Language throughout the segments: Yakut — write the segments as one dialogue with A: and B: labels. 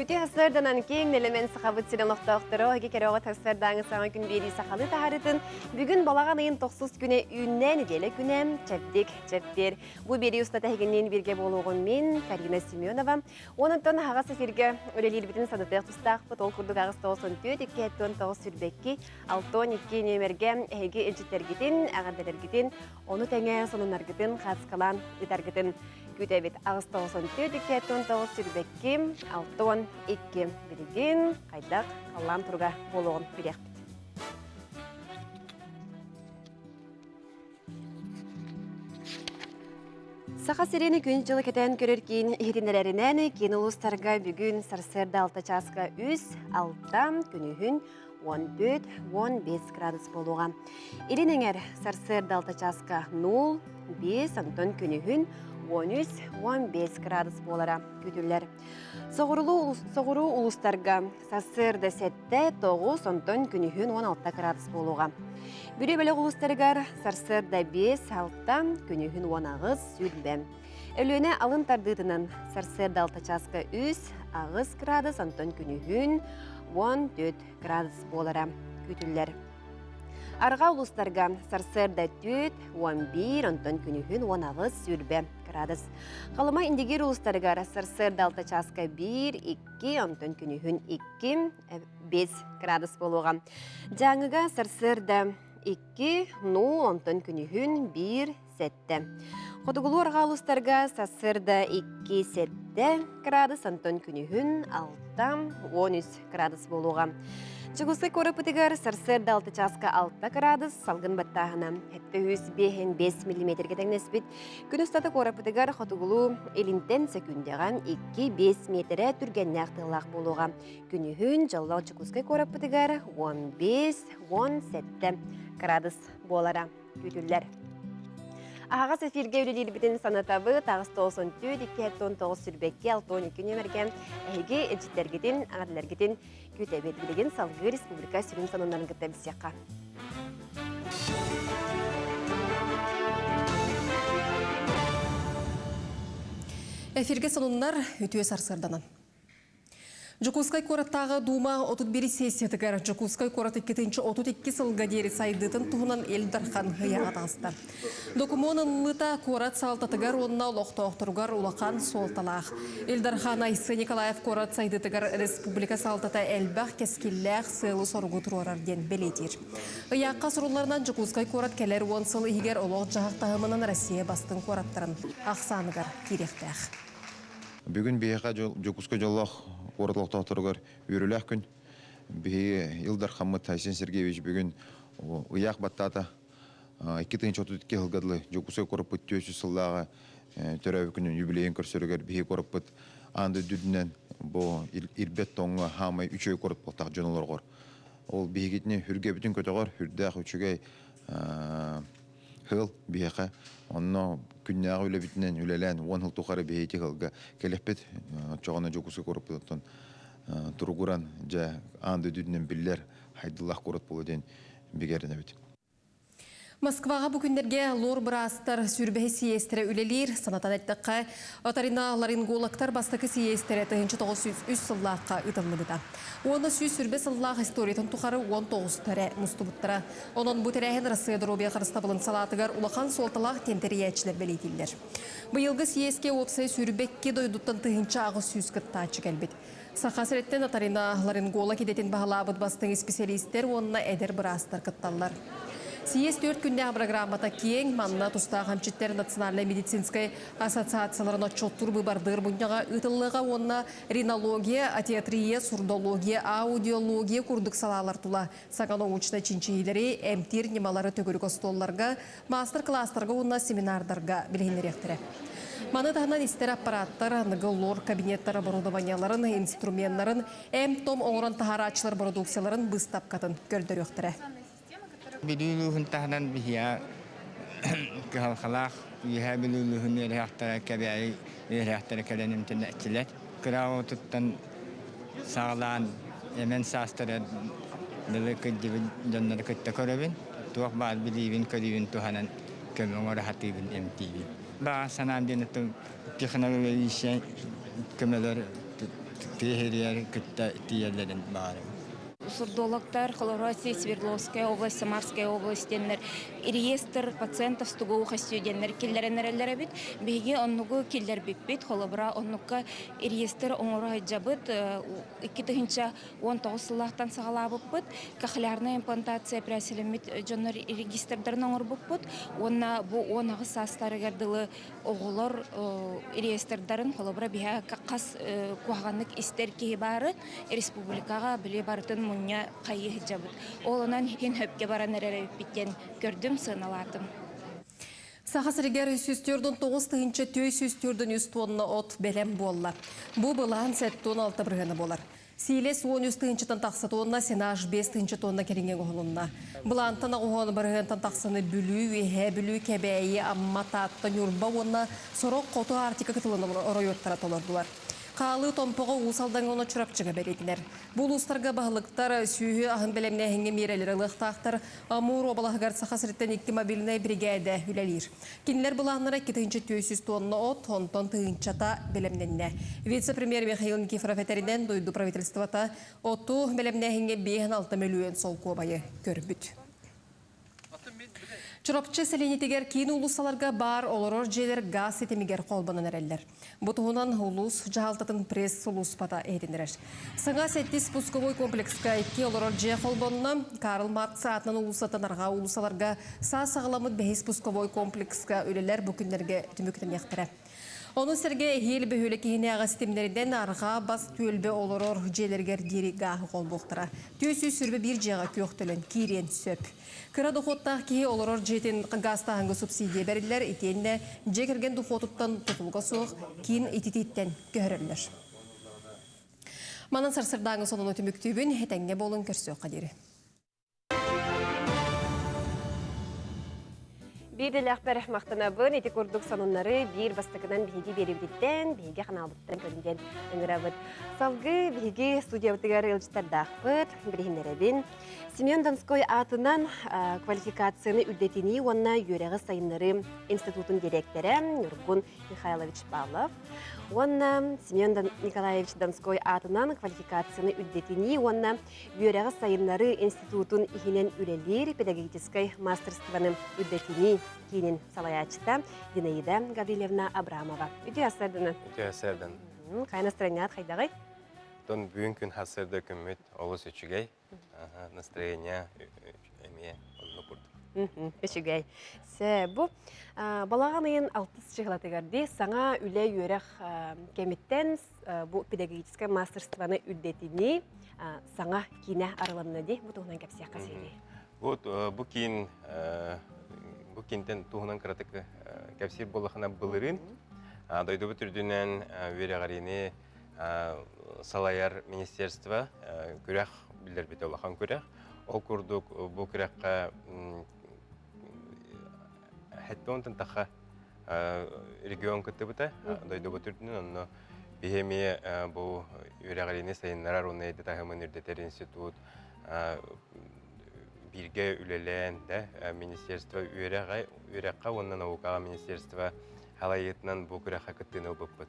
A: Үтүө сарсыарданан киэҥ нэлэмэн Сахабыт сирин олохтоохторо эһиги кэрэҕит сарсыардааҥы саҥа күн биэрии сахалыы таһаарыытын бүгүн балаҕан ыйын тохсус күнэ үүннээн нэдиэлэ күнэ чэбдик чэппиэр. Бу биэрии устата эһигинниин бииргэ буолуоҕум мин Карина Семенова. Онон аһаҕас эфиргэ үлэлиирбитин санатыах тустаахпыт. Ол курдук 894 279 22 62 нүөмэргэ эһиги илдьиттэргитин, эҕэрдэлэргитин, ону тэҥэ сонуннаргытын хааскалаан ыытаргытын күүтэбит. 894 279 22 62 билигин хайдах халлаан туруга буолуоҕун билиэхпит. Саха сирин күн дьылы кэтээн көрөр киин иһитиннэрэринэн киин улуустарга бүгүн сарсыарда 6 чааска 3, 6, күнүһүн 14, 15 градус буолуоҕа. Илин эҥэр сарсыарда 6 чааска 0, 5, онтон күнүһүн 13, 15 градус буолара күүтүллэр. Соҕуруу улуустарга сарсыарда 7, 9, онтон күнүһүн 16 градус буолуоҕа. Бүлүү бөлөх улуустарыгар сарсыарда 5, 6, күнүһүн 18, сүүрбэ. Өлүөнэ алын тардыытынан сарсыарда 6 чааска 3, 8 градус, онтон күнүһүн 14 градус буолара күүтүллэр. Арҕаа улуустарга сарсыарда 4, 11, онтон күнүһүн 18, сүүрбэ градус. Халыма Индигир улуустарыгар сарсыарда 6 чааска 1, 2, онтон күнүһүн 2, 5 градус буолуоҕа. Дьааҥыга сарсыарда 2, 0, онтон күнүһүн 1, 7. Хотугулуу арҕаа улуустарга сарсыарда 2, 7 градус, онтон күнүһүн 6, 13 градус буолуоҕа. Дьокуускай куораппытыгар сарсыарда 6 чааска 6 градус, салгын баттааһына 705 миллиметргэ тэҥнэспит. Күн устата куораппытыгар хотугулуу илинтэн сөкүүндэҕэ 2-5 миэтэрэ түргэннээх тыаллаах буолуоҕа. Күнүһүн дьоллоох Дьокуускай куораппытыгар 15-17 градус буолара күүтүллэр. Аһаҕас эфиргэ үлэлиирбитин санатабыт. 894 279 22 62 нүөмэргэ эһиги илдьиттэргитин, эҕэрдэлэргитин күүтэбит. Билигин салгыы республика сүрүн сонуннарын кытта билсиэххэ.
B: Эфиргэ сонуннар үтүө сарсыарданан. Дьокуускай куораттааҕы Дума 31 сессиятыгар Дьокуускай куорат 232 сылга диэри сайдыытын туһунан Ил Дархан ыйааҕа таҕыста. Докумуон ылыллыыта куорат салалтатыгар уонна олохтоохторугар улахан суолталаах. Ил Дархан Айсен Николаев куорат сайдыытыгар республика салалтата элбэх кэскиллээх сыалы-соругу туруорар диэн бэлиэтиир. Ыйаахха сурулларынан Дьокуускай куорат кэлэр уон сыл иһигэр олох-дьаһах таһымынан Россия бастыҥ куораттарын ахсааныгар киириэхтээх.
C: Бүгүн биһиэхэ Дьокуускай дьоллоох куорат олохтоохторугар үөрүүлээх күн. Биһиги Ил Дархаммыт Айсен Сергеевич бүгүн ыйаах баттаата. 2032 сылга дылы Дьокуускай куораппыт 400 сыллааҕы төрөөбүт күнүн юбилейын көрсөрүгэр биһиги куораппыт аан дойду үрдүнэн бу ирбэт тоҥҥо хаамай үчүгэй куорат буолтах дьон олоргор. Ол биһигитини үргэбитин көтөҕөр, үрдээх үчүгэй Һыл биһиэхэ онно күннээҕи үлэбитинэн үлэлээн уон сыл тухары биһиги ыалга кэлэппит. Оччоҕуна Дьокуускай куораппытыттан туругуран дьэ аан дойду үрдүнэн биллэр хайдылаах куорат буолуо диэн бигэрэнэбит.
B: Москваҕа бу күннэргэ лор быраастар сүүрбэһи сийиэстэрэ үлэлиир. Санатан эттэххэ, Отарина ларингологтар бастакы сийиэстэрэ 1903 сыллаахха ыытыллыбыта. Уонна 120 сыллаах историятын тухары 19 эрэ мустубуттара. Онон бу тэрээһин Россия доруобуйа харыстабылын салаатыгар улахан суолталаах диэн тэрийээччилэр бэлиэтииллэр. Быйылгы съезкэ уопсай 22 дойдуттан 1800 кыттааччы кэлбит. Саха сириттэн Атарина ларинголог идэтин баһылаабыт бастыҥ исписэлиистэр уонна эдэр быраастар кытталлар. Съезд түөрт күннээх программата киэҥ, манна тустаах эмчиттэр национальнай медицинскэй ассоциацияларын отчуоттуур быыбардыыр мунньаҕа ыытыллыаҕа уонна ринология, атеатрия, сурдология, аудиология курдук салаалар тула Саҥа научнай чинчийиилэри, эмтиир ньымалары төгүрүк остуолларга, маастар-кылаастарга уонна семинардарга билиһиннэриэхтэрэ. Маны таһынан истэр аппараттар, аныгы лор кабинеттар оборудованиеларын, инструменнарын, эм-том оҥорон таһаарааччылар бородууксуйаларын быыстапкатын көрдөрүөхтэрэ.
D: Бүлүү улууһун таһынан биһиэхэ кыһалҕалаах Үөһээ Бүлүү улууһун үөрэхтэрэ Кэбээйи үөрэхтэрэ кэлэн эмтэнээччилэр. Кыра оҕотуттан саҕалаан эмэн саастара дылы кырдьыбыт дьоннору кытта көрөбүн. Туох баар билиибин-көрүүбүн туһанан көмө оҥоро сатыыбын, эмтиибин. Баҕа санаам диэн технологическай көмөлөр. Тыа сиригэр кытта тиийэллэрин баҕарабын.
E: Сурдологтар, Холороси, Свердловская область, Самарская область диэннэр реестр пациентов с тугоухостью диэннэр киллэрэн эрэллэр эбит. Биһиги оннугу киллэрбиппит. Холобура, оннукка реестр оҥоро сылдьабыт. 2019 сыллаахтан саҕалаабыппыт. Кохлеарная имплантация эпэрээссийэлэммит дьоннор регистрдарын оҥорбуппут. Уонна бу 18 саастарыгар дылы оҕолор реестрдарын холобура биһэ хас куһаҕаннык истэр киһи баары республикаҕа били барытын мунньа хайыы сылдьабыт. Ол онон иһин хөпкө баран эрэр эбиппит диэн көрдүм, сыаналаатым.
B: Саха сиригэр 149 тыһыынча 443 тонна от бэлэм буолла. Бу былаан 76 бырыһыана буолар. Сиилэс 13 тыһыынчаттан тахса тонна, сенаж 5 тыһыынча тонна кэриҥэ оҥоһулунна. Былаантан оҕуһуон бырыһыантан тахсаны Бүлүү, Үөһээ Бүлүү, Кэбээйи, Амма, Таатта, Ньурба уонна сорох Хоту Арктика кытылын оройуоттара толордулар. Хаалыы Томпоҕо, Уус Алдаҥҥа уонна Чурапчыга бэлиэтэнэр. Бу улуустарга баһылыктар сүөһү аһын бэлэмнээһиҥҥэ миэрэлэри ылыахтаахтар. Амур уобалаһыгар Саха сириттэн икки мобильнай биригээдэ үлэлиир. Кинилэр былааннара 2400 тонна от, онтон тыһыынчата бэлэмнэннэ. Вице-премьер Михаил Никифоров этэринэн, дойду правительствота оту бэлэмнээһиҥҥэ 56 мөлүйүөн солкуобайы көрбүт. Чурапчы сэлиэнньэтигэр киин уулуссаларга баар олорор дьиэлэр гаас ситимигэр холбонон эрэллэр. Бу туһунан улуус дьаһалтатын пресс-сулууспата иһитиннэрэр. Саҥа сэттис пусковой комплекска икки олорор дьиэ холбонно. Карл Маркс аатынан уулуссаттан арҕаа уулуссаларга саас саҕаламмыт бэһис пусковой комплекска үлэлэр бу күннэргэ түмүктэниэхтэрэ. Ону сэргэ эһиил бөһүөлэк иһинээҕи ситимнэринэн арҕаа бас түөлбэ олорор дьиэлэригэр диэри гааһы холбуохтара. 421 дьиэҕэ күөх төлөн киириэн сөп. Кыра дохуоттаах киһи олорор дьиэтин гаастааһыҥҥа субсидия бэриллэр, итиэннэ дьиэ кэргэн дохуотуттан тутулуга суох киин ититииттэн көһөрөллөр. Манан сарсырдааҥы сонуну түмүктүүбүн, этэҥҥэ буолун көрсүөххэ диэри.
A: Биир дэлээхпэр махтанабын. Ити курдук сонуннары биир бастакынан биһиги биэрэбититтэн, биһиги ханаалбыттан көрүн диэн ыҥырабыт. Салгыы биһиги студиябытыгар ыалдьыттардаахпыт, билиһиннэрэбин. Семен Донской аатынан квалификацияны үрдэтинии уонна үөрэҕи сайыннарыы институтун дириэктэрэ Ньургун Михайлович Павлов уонна Семен Николаевич Донской аатынан квалификацияны үрдэтинии уонна үөрэҕи сайыннарыы институтун иһинэн үлэлиир педагогическай мастерствоны үрдэтинии киинин салайааччыта Динаида Гаврильевна Абрамова. Үтүө сарсыарданан.
F: Үтүө сарсыардан.
A: Хайа настроеният хайдаҕый?
F: Тон бүгүн күн сарсыарда күммүт олус үчүгэй. Настроение эмиэ онно курдук.
A: Үчүгэй. Сэ, бу балаҕан ыйын алтыс чыһылатыгар дии саҥа үлэ үөрэх кэмиттэн бу педагогическай мастерствоны үрдэтинии саҥа киинэ арылынна дии. Бу туһунан кэпсиэххэ сири.
F: Вот бу киин бу киинтэн туһунан кыратык кэпсиир буоллахына былырыын дойдубут үрдүнэн үөрэҕириини салайар министерство күрэх биллэрбитэ улахан күрэх. Ол курдук бу күрэххэ хэттэ таха регион кыттыбыта дойдубут үрдүнэн онно биһи эмиэ бу үөрэҕириини сайыннарар уонна эдэ таһымын үрдэтэр институт бииргэ үлэлээн да министерство үөрэҕэ үөрэххэ уонна наукаҕа министерство халайыытынан бу күрэххэ кыттыыны ылбыппыт.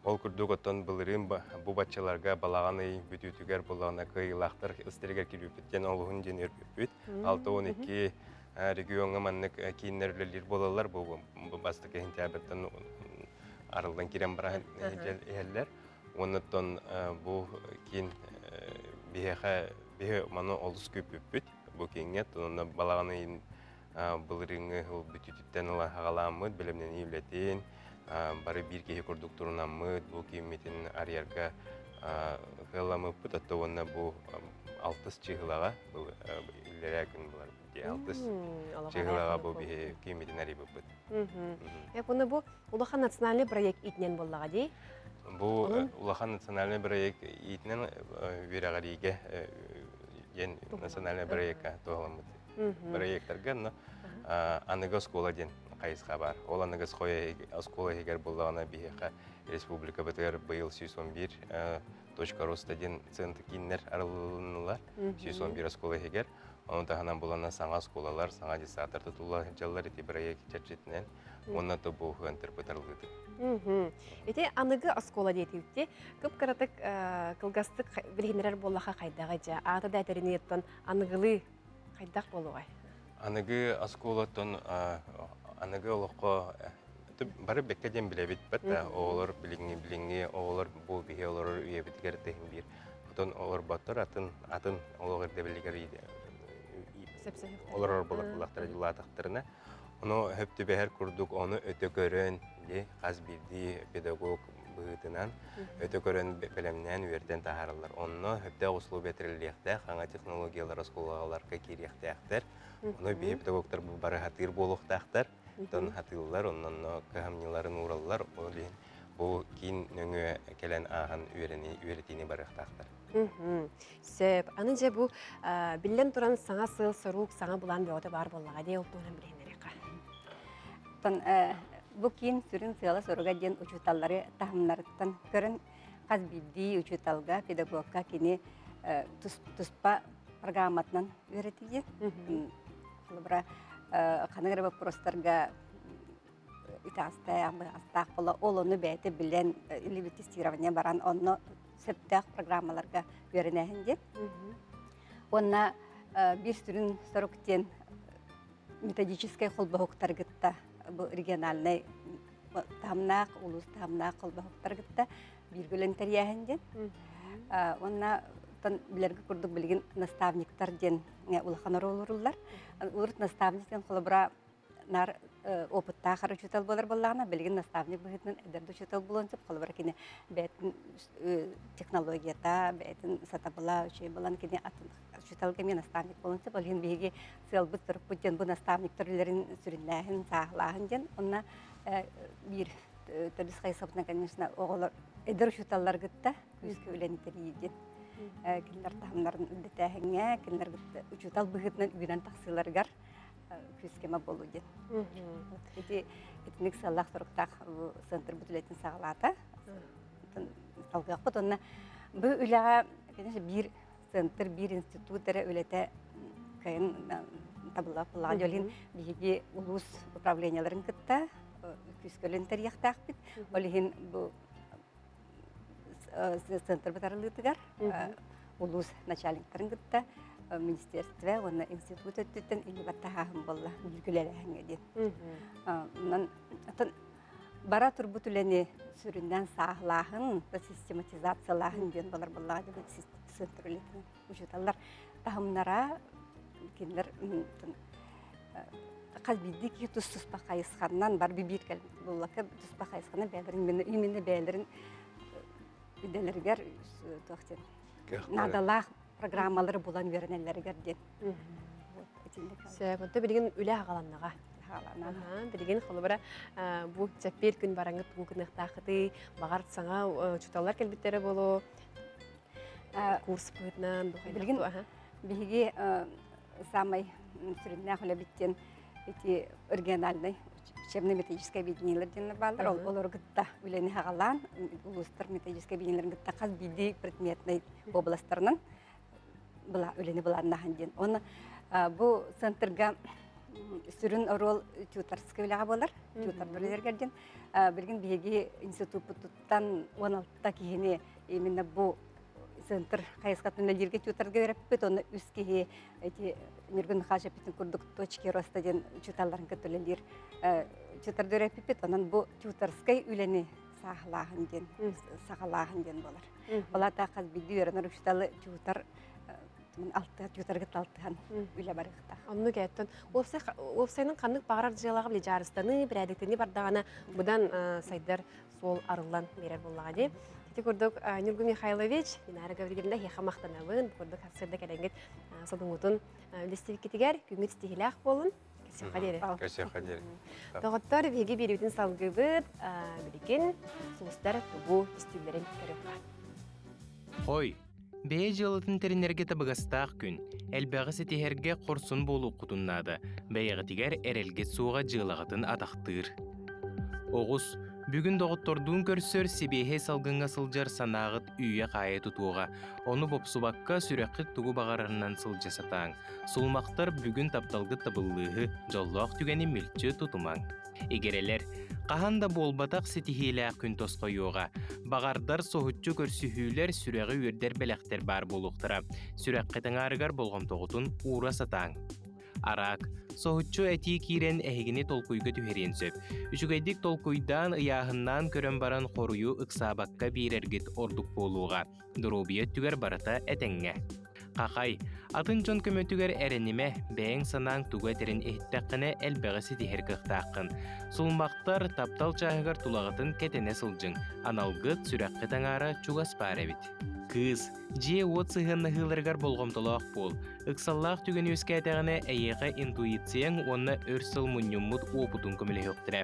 F: Ол курдук оттон былырыын бу баччаларга балаҕан ый бүтүүтүгэр буллаҕына кыайыылаахтар истэригэр киирбиппит диэн олуһун диэн үөрбүппүт. 62 региоҥҥа маннык кииннэр үлэлиир буолаллар. Бу бастакы сентябрьтан арыллан киирэн баран иһэллэр. Уонна бу киин биһиэхэ биһи маны олус күүппүппүт бу кииҥҥэ. Онно балаҕан ыйын былырыыҥҥы сыл бүтүүтүттэн ыла саҕаламмыт бэлэмнэнии үлэтин бары биир киһи курдук турунаммыт бу кииммитин арыйарга кыалламмыппыт отто уонна бу алтыс чыыһылаҕа иллэрээ күн булар алтыс чыыһылаҕа бу биһи кииммитин арыйбыппыт.
A: Уонна бу улахан национальный проект иитинэн буоллаҕа дии?
F: Бу улахан национальный проект иитинэн үөрэҕириигэ диэн национальный проекка туһаламмыт проектарга но аныгы оскуола диэн хайысха бар. Ол аныгы оскуола иһигэр буллаҕына биһиэхэ республикабытыгар быйыл 111 точка роста диэн центр кииннэр арыллыннылар 111 оскуола иһигэр. Ону таһынан булана саҥа оскуолалар, саҥа детсадтар тутулла сылдьаллар ити бырайыак чэрчитинэн уонна тобу ыантырбыт арыллыытын.
A: Ити аныгы оскуола диэтибити кып-кыратык кылгастык билиһиннэрэр буоллаха хайдаҕый дьэ аата да этэринии аныгылыы хайдах буолуоҕай?
F: Аныгы оскуолаттан аныгы олоххо бары бэккэ диэн билэбит бат оҕолор билиҥҥи билиҥҥи оҕолор бу биһи олорор үйэбитигэр тэһин биир отон олорботтор атын атын олох ирдэбилигэр олорор болар буллахтара дьулаатахтарына ону хөп түбэһэр курдук ону өтө көрөн хас биирдии педагог быһыытынан өтө көрөн бэлэмнээн үөрдэн таһаараллар. Онно сөптөөх условия тэриллиэхтээх, саҥа технологиялар оскуолаларга киириэхтээхтэр. Ону биһи педагогтар бары хатыыр буолуохтаахтар. Оттон хатыыллар, онно кыһамньыларын уураллар. Ол иһин бу киин нөҥүө кэлэн ааһан үөрэни, үөрэтиини барыахтаахтар.
A: Сөп. Аны дьэ бу биллэн туран саҥа сыал-сорук, саҥа былаан бөҕөтө баар буоллаҕа дии, ол туһунан билиһиннэриэххэ.
G: Оттон бу киин сүрүн сыала-соруга диэн учууталлары таһымнарыттан көрөн хас биирдии учууталга, педагогка кини туспа программатынан үөрэтиги. Холобура, ханнык эрэ боппуруостарга итэҕэстээх, быһаҕастаах буола, ол ону бэйэтэ билэн, или тестирование баран, онно сөптөөх программаларга үөрэнээһин диэн. Уонна биир сүрүн сорук диэн методическай холбоһуктары кытта бу региональнай таһымнаах, улуус таһымнаах холбоһуктары кытта бииргэ үлэн тэрийээһин диэн. Уонна билэргэ курдук билигин наставниктар диэн улахан оруол уруллар. Урут наставник диэн холобура нар опыттаах учуутал буолар буоллаҕына, билигин наставник быһыытынан эдэр да учуутал буолуон сөп. Холобура кини бэйэтин технологията, бэйэтин сатабыла үчүгэй буолан кини атын учууталга эмиэ наставник буолуон сөп. Ол иһин биһиги сыалбыт сорукпут диэн бу наставниктар үлэлэрин сүрүннээһин, сааһылааһын диэн. Онно биир төрдүс хайысхабытынан, конечно, оҕолор эдэр учууталлар кытта күүскэ үлэни тэрийии диэн. Кинилэр таһымнарын үрдэтээһиҥҥэ, кинилэр учуутал быһыытынан үүнэн тахсыыларыгар күүскэмэ буолуу диэн. Ити итинник сыаллаах-соруктаах центрбыт үлэтин саҕалаата. Салгыахпыт уонна бу үлэҕэ, конечно, биир центр, биир институт эрэ үлэтэ кыайан табыллыбат буоллаҕа. Ол иһин биһиги улуус управлениеларын кытта күүскэ үлэни тэрийиэхтээхпит. Ол иһин бу центрбыт арыллыытыгар улуус начальниктарын кытта министерство уонна институт өттүттэн илии баттаһааһын буолла бииргэ үлэлээһиҥҥэ диэн. Онон бара турбут үлэни сүрүннээн сааһылааһын, систематизациялааһын диэн болар буоллаҕа диэн центр үлэтинэн учууталлар таһымнара кинилэр хас биирдии киһи тус-туспа хайысханан бар биир буоллакка туспа хайысханан бэйэлэрин именно бэйэлэрин идэлэригэр туох диэн наадалаах программалары булан үөрэнэллэригэр диэн.
A: Сөп, онто билигин үлэ аҕаланнаҕа. Билигин холобура бу чэппиэр күн бараҥҥыт тугу гыныахтааххытый, баҕар саҥа учууталлар кэлбиттэрэ буолуо, курс быһыытынан
G: Билигин биһиги самай сүрүннээх үлэбит диэн ити региональнай учебно-методическай объединениелар диэннэр бааллар. Олору кытта үлэни хаҕалаан, улуустар методическай объединениеларын кытта хас биирдии предметнай областарынан үлэни былааннаһан диэн. Оны бу центрга сүрүн оруол тьюторскай үлэҕэ буолар. Тьютор үлэлэргэр диэн. Билигин биһиги институппутуттан 16 киһини именно бу центр хайысхатын үлэлииргэ тьюторга үөрэппит. Онно үс киһи эти Ньургун Михайлович эппитин курдук точки роста диэн учууталларын кытта үлэлиир тьюторда үөрэппиппит. Онон бу тьюторскай үлэни сааһылааһын диэн, саҕалааһын диэн буолар. Ол аата хас биирдии үөрэнэр учууталы тьютор алты тьюторга алтыһан үлэ барыахтаах.
A: Оннук эттэн уопсайынан ханнык баҕарар дьыалаҕа били дьаарыстаныы, бэрээдэктэнии бардаҕына быдан сайдар суол арыллан биэрэр буоллаҕа дии. Ити курдук Ньургун Михайлович, Динара Гаврильевна эһиэхэ махтанабын. Бу курдук сарсыарда кэлэҥҥит содуҥҥутун үллэстибиккитигэр күҥҥүт ситиһиилээх буолун. Көрсүөххэ диэри.
F: Көрсүөххэ диэри.
A: Доҕоттор, биһиги биэриибитин салгыыбыт. Билигин сулустар тугу түстүүллэрин көрүөххэ.
H: Хой, бэйэ дьыалатын тэринэргэ табыгастаах күн. Элбэҕи ситиһэргэ хорсун буолуоххутун наада. Бэйэҕитигэр эрэлгит суоҕа дьыалаҕытын атахтыыр. Оҕус. Бүгүн доҕоттордуун көрсөр, сибиэһэй салгыҥҥа сылдьар санааҕыт үүйэ-хаайа тутуоҕа. Ону бопсубакка, сүрэххит тугу баҕарарынан сылдьа сатааҥ. Сулумахтар бүгүн тапталгыт табыллыыһы, дьоллоох түгэни мүлчү тутумаҥ. Игирэлэр, хаһан да буолбатах ситиһиилээх күн тосхойуоҕа. Баҕардар соһуччу көрсүһүүлэр, сүрэҕи үөрдэр бэлэхтэр баар буолуохтара. Сүрэххит аҥаарыгар болҕомтоҕутун уура сатааҥ. Араак, соһуччу этии киирэн эһигини толкуйга түһэриэн сөп. Үчүгэйдик толкуйдаан, ыйааһыннаан көрөн баран хоруйу ыксаабакка биэрэргит ордук буолуоҕа. Доруобуйа өттүгэр барыта этэҥҥэ. Хахай, атын дьон көмөтүгэр эрэнимэ, бэйэҥ санааҥ тугу этэрин иһиттэххинэ элбэҕи ситиһэр кыахтааххын. Сулумахтар таптал чааһыгар тулаҕытын кэтэнэ сылдьыҥ, аналгыт, сүрэххит аҥаара чугас баар эбит. Кыыс, Дьиэ-уот сыһыаннаһыыларыгар болҕомтолоох буол. Ыксаллаах түгэн үөскээтэҕинэ, эйиэхэ интуицияҥ уонна өр сыл мунньуммут уопутуҥ көмөлөһүөхтэрэ.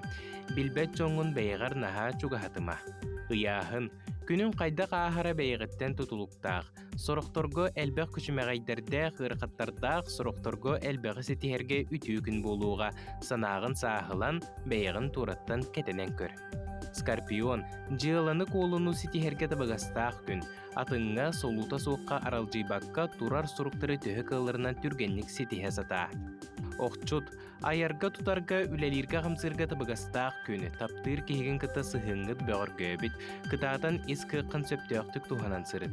H: Билбэт дьоҥҥун бэйэҕэр наһаа чугаһатыма. Ыйааһын. Күнүҥ хайдах ааһара бэйэҕиттэн тутулуктаах. Сорохторго элбэх күчүмэҕэйдэрдээх, ыарахаттардаах, сорохторго элбэҕи ситиһэргэ үтүө күн буолуоҕа. Санааҕын сааһылан, бэйэҕин туораттан кэтэнэн көр. Скорпион. Дьыаланы-куолуну ситиһэргэ табыгастаах күн. Атыҥҥа, солуута суохха аралдьыйбакка турар суруктары төһө кыалларынан түргэнник ситиһэ сатаа. Охчут, айарга-тутарга, үлэлииргэ-хамсыырга табыгастаах күн, таптыыр киһигин кытта сыһыаҥҥыт бөҕөргөөбүт, кытаатан ис кыаххын сөптөөхтүк туһанан сырыт.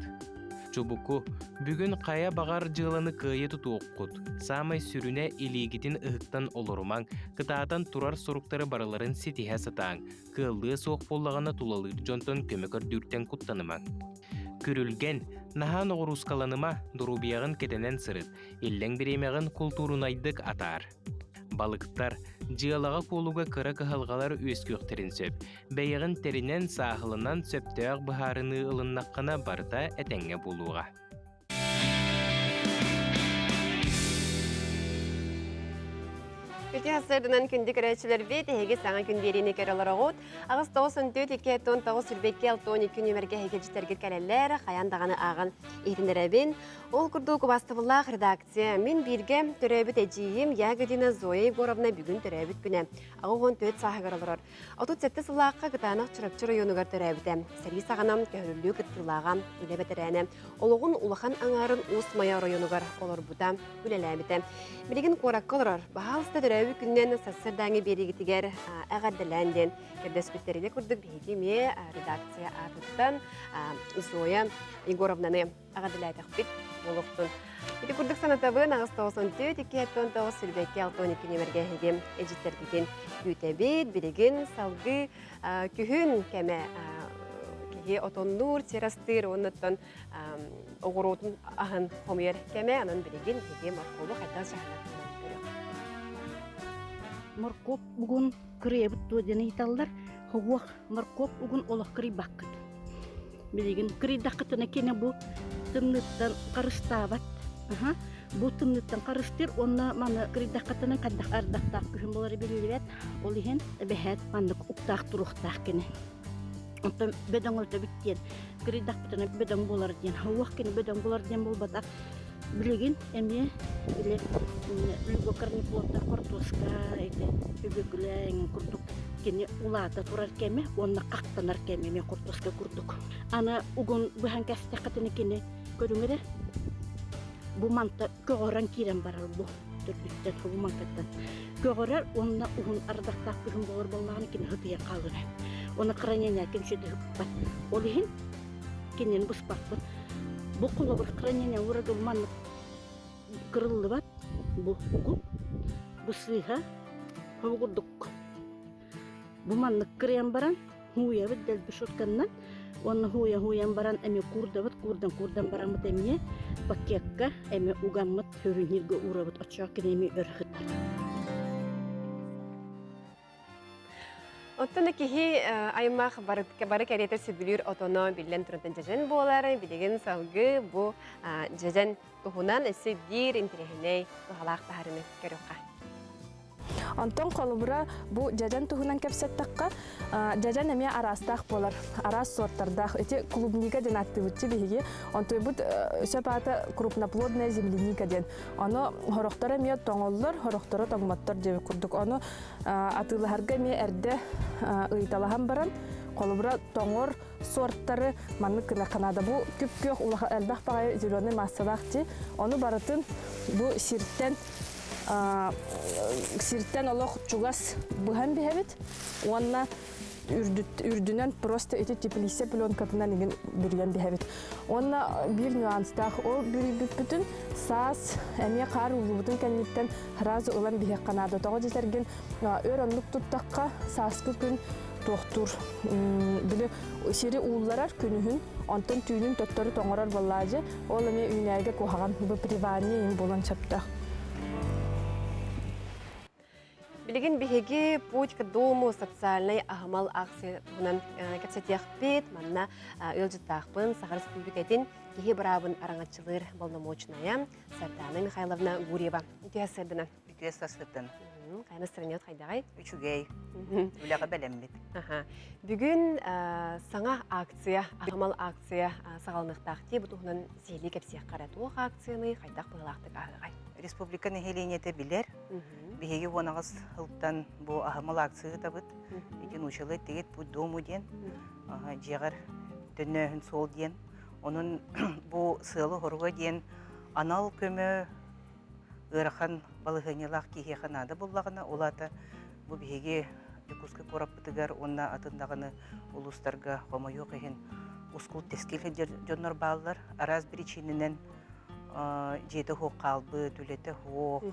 H: Чубуку, бүгүн хайа баҕар дьыаланы кыайа тутуоххут. Саамай сүрүнэ илиигитин ыһыктан олорумаҥ, кытаатан турар суруктары барыларын ситиһэ сатааҥ. Кыаллыа суох буоллаҕына тулалыыр дьонтон көмө көрдүүртэн куттанымаҥ. Күрүлгэн, наһаа ноҕуруускаланыма, доруобуйаҕын кэтэнэн сырыт, иллэҥ бириэмэҕин култуурунайдык атаар. Балыктар, дьыалаҕа-куолуга кыра кыһалҕалар үөскүөхтэрин сөп. Бэйэҕин тэринэн, сааһыланан сөптөөх быһаарыныы ылыннаххына барыта этэҥҥэ буолуоҕа.
A: Үтүө сарсыарданан күндү көрөөччүлэрбит, эһиги саҥа күн биэриини көрө олороҕут. Аҕыс 94 2 19 22 62 нүөмэргэ эһиги дьиттэргит кэлэллэр, хайаан даҕаны ааҕан иһитиннэрэбин. Ол курдук убаастабыллаах редакция, мин бииргэ төрөөбүт эдьиийим Ягодина Зоя Егоровна бүгүн төрөөбүт күнэ. 84 сааһыгар олорор. 37 сыллаахха Кытаанах Чурапчы оройуонугар төрөөбүтэ. Сэрии саҕана көһөрүллүү кыттыылааҕа, үлэ бэтэрээнэ. Олоҕун улахан аҥаарын Уус Майа оройуонугар олорбута, үлэлээбитэ. Билигин куоракка олорор. Баһаалыста төрөөбүт күнүнэн сарсыардааҥы биэриигитигэр эҕэрдэлээн диэн көрдөспүттэрин курдук биһиги эмиэ редакция аатыттан Зоя Егоровнаны эҕэрдэлээтэхпит буолуохтун. Ити курдук санатабын, аҕыс 94 279 сүүрбэкки 62 нүөмэргэ эһиги эдьиттэргитин күүтэбит. Билигин салгыы күһүн кэмэ киһи отоннуур, сир астыыр, уоннаттан оҕуруотун аһын хомуйар кэмэ. Анан билигин биһиги моркуобу хайдах дьаһанар көрүөх.
I: Моркуоп угун кырыйабыт дуо диэн ыйыталлар. Хоһуох моркуоп угун олох кырыйбаккыт. Билигин кырыйдаххытына кини бу тымныыттан харыстаабат. Аха. Бу тымныыттан харыстыыр уонна маны кырыйдаххытына хайдах ардахтаах күһүн буолара биллибэт. Ол иһин эбэһээт маннык уктаах туруохтаах кини. Онтон бөдөҥ өлтөбүт диэн кырыйдахпытына бөдөҥ буолар диэн. Уох кини бөдөҥ буолар диэн буолбатах. Билигин эмиэ били люгокорниплоттар хортуоска эти үбүгүлэ эҥин курдук кини улаата турар кэмэ уонна хахтанар кэмэ эмиэ хортуоска курдук. Аны угун быһан кэстэххитинэ кини көрүҥ эрэ бу манта көҕөрөн киирэн барар бу төрдүттэн бу мантаттан көҕөрөр уонна уһун ардахтаах күһүн буолар буоллаҕына кини ытыйан хаалар. Оны хранение ким сүдү Ол иһин кинини быспаппын. Бу холобур хранение уурады маннык кырыллыбат бу угун бу сыыһа бу курдук бу маннык кырыйан баран һууйабыт дэлби шутканнан уонна һууйа һууйан баран эмиэ куурдабыт куурдан куурдан бараммыт эмиэ пакекка эмиэ угаммыт сувенирга уурабыт оччоҕо кини эмиэ өр сытар.
A: Оттон киһи аймах бары кэриэтэ сөбүлүүр отоно биллэн туран дьэдьэн буолар. Билигин салгыы бу дьэдьэн туһунан өссө биир интэриэһинэй туһалаах таһаарыыны көрүөххэ.
J: Онтон холобура бу дьэдьэн туһунан кэпсэттэххэ, дьэдьэн эмиэ араастаах буолар, араас суортардаах. Ити клубника диэн ааттыыбытчы биһиги. Онтуйбут сөп аата крупноплодная земляника диэн. Ону хорохторо эмиэ тоҥоллор, хорохторо тоҥмоттор диэбит курдук. Ону атыылаһарга эмиэ эрдэ ыйыталаһан баран, холобура тоҥор суортары маннык гына наада. Бу күп-күөх улахан элбэх баҕайы зеленый массалаах дии. Ону барытын бу сиртэн сиртэн олох чугас быһан биһэбит уонна үрдүнэн просто ити теплица пленкатынан игин бүрүйэн биһэбит. Уонна биир нюанстаах ол бүрүйбүппүтүн саас эмиэ хаар ууллубутун кэнниттэн сразу ылан биһиэххэ наада. Тоҕо дьэтэргин өр оннук туттахха сааскы күн туохтуур били сири уулларар күнүһүн онтон түүнүн төттөрү тоҥорор буоллаадьы ол эмиэ үүнээйгэ куһаҕан выпривание им буолан сөптөөх.
A: Билигин биһиги «Путь к дому» социальнай аһымал акция туһунан кэпсэтиэхпит. Манна ыалдьыттаахпын Саха Республикатын киһи быраабын араҥаччылыыр боломуочунайа Сардана Михайловна Гурьева. Үтүө сырдынан.
K: Үтүө сарсыардан.
A: Хайа настроениет хайдаҕай?
K: Үчүгэй. Үлэҕэ бэлэммит.
A: Бүгүн саҥа акция, аһымал акция саҕаланыахтаах дии. Бу туһунан сиһилии кэпсиэххэ эрэ. Туох акцияны хайдах быһыылаахтык ааһыаҕай?
K: Республика нэһилиэнньэтэ билэр. Биһиги уонаҕыс сылтан бу аһымал акция ыытабыт. Ити научилы тигит путь дому диэн. Дьиэҕэр төннөөһүн суол диэн. Онон бу сыалы-хоруга диэн анал көмө ыарахан балаһыанньалаах киһиэхэ наада буоллаҕына, ол аата бу биһиги Дьокуускай куораппытыгар уонна атын даҕаны улуустарга хомойуох иһин ускул-тэскил дьоннор бааллар. Араас биричиинэнэн дьиэтэ суох хаалбыт, үлэтэ суох,